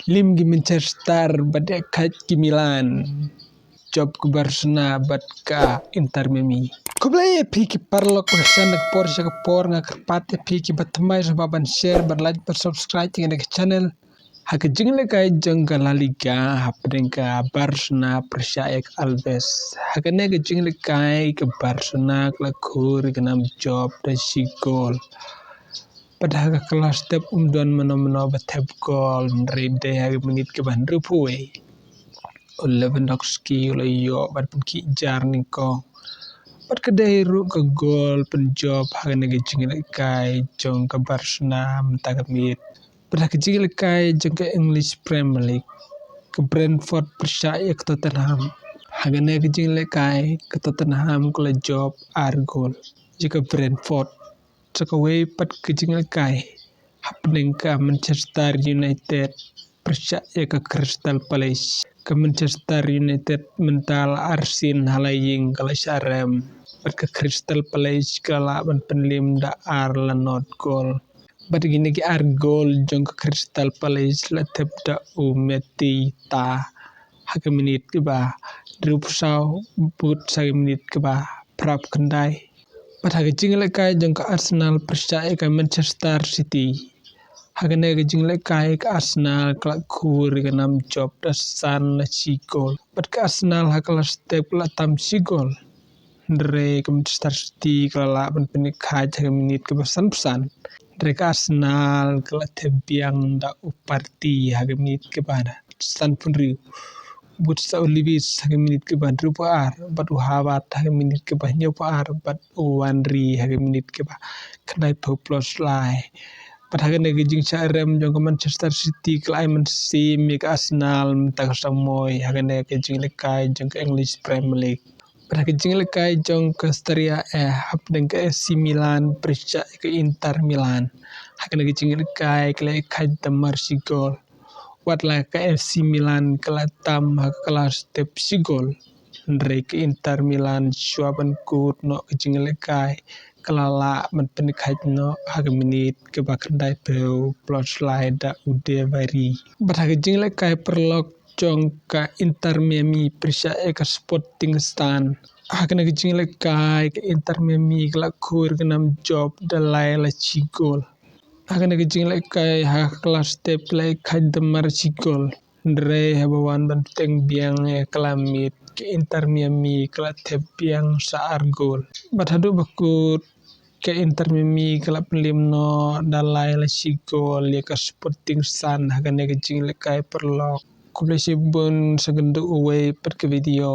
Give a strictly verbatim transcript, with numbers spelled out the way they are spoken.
Lim ki Manchester bad ïa khat ki Milan. Jop ka Barcelona bad ka Inter Miami. Khublei ïa phi ki paralok ba shan na ka por sha ka por, nga kyrpad ïa phi ki ba thymmai sngewbha ban share, ban like, ban subscribe ïa kane ka channel. Ha ka jinglehkai jong ka La Liga hapdeng ka Barcelona pyrshah ïa ka Alaves. Ha kane ka jinglehkai ka Barcelona ka la khur ïa ka nam jop da shi gol. Bad ha ka kylla step um don mano mano ba thep gol, hynrei dei ha ka minit kaba hynriewphew wei u Lewandowski u la ïoh bad pynkhih jar nyngkong. Bad ka dei ruh ka gol pynjop ha kane ka jinglehkai jong ka Barcelona mynta ka miet. Bad ha ka jinglehkai jong ka English Premier League, ka Brentford pyrshah ïa ka Tottenham. Ha kane ka jinglehkai ka Tottenham ka la jop ar gol ïa ka Brentford. Sa kawei pat ka jinglehkai hapdeng ka Manchester United pyrshah ïa ka Crystal Palace. Ka Manchester United mynta la arsien ha la ïing, ka la shah rem. Bad ka Crystal Palace ka la lah ban pynlim da ar la nod gol. Bad kine ki ar gol jong ka Crystal Palace la thep da u Matip Tah ha ka minit kaba hynriewphew saw, bud sa ka minit kaba phra phew khyndai. Bad ha ka jinglehkai jong ka Arsenal pyrshah ïa ka Manchester City. Ha kane ka jinglehkai ka Arsenal ka la khur ïa ka nam jop da san la shi gol. Bad ka Arsenal ha ka la step ka la tam shi gol. Hynrei ka Manchester City ka la lah ban pynkhait ha ka minit kaba sanphew san. Hynrei ka Arsenal ka la thep biang da u Partey ha ka minit kaba sanphew hynriew. Bud sa u Lewis ha ka minit kaba hynriewphew ar, bad u Havertz ha ka minit kaba hynñiewphew ar, bad u Henry ha ka minit kaba khyndaiphew plus lai. Bad ha kane ka jingshah rem jong ka Manchester City ka la ai mynsiem ïa ka Arsenal mynta ka samoi ha kane ka jinglehkai jong ka English Premier League. Bad ha ka jinglehkai jong ka Serie A hapdeng ka A C Milan pyrshah ïa ka Inter Milan. Ha kane ka jinglehkai ka la ïakhait da mar shi gol. Wat la ka A C Milan ka la tam ha ka kylla step shi gol, hynrei ka Inter Milan shuwa ban kut noh ka jinglehkai ka la lah ban pynkhait noh ha ka minit kaba khyndaiphew plus lai da u De Vrij. Bad ha ka jinglehkai paralok jong ka Inter Miami pyrshah ïa ka Sporting Kazakhstan. Ha kane ka jinglehkai ka Inter Miami ka la khur ïa ka nam jop da lai la shi gol. Ha kane ka jinglehkai ha ka kylla step ka la ïakhait da mar shi gol. Hynrei haba wan ban bteng biang ïa ka kylla miet ka Inter Miami ka la thep biang sa ar gol. Bad haduh ba kut ka Inter Miami ka la pynlim noh da lai la shi gol ïa ka Sporting Kazakhstan ha kane ka jinglehkai paralok. Khublei shibun, sa ïakynduh uwei pat ka video.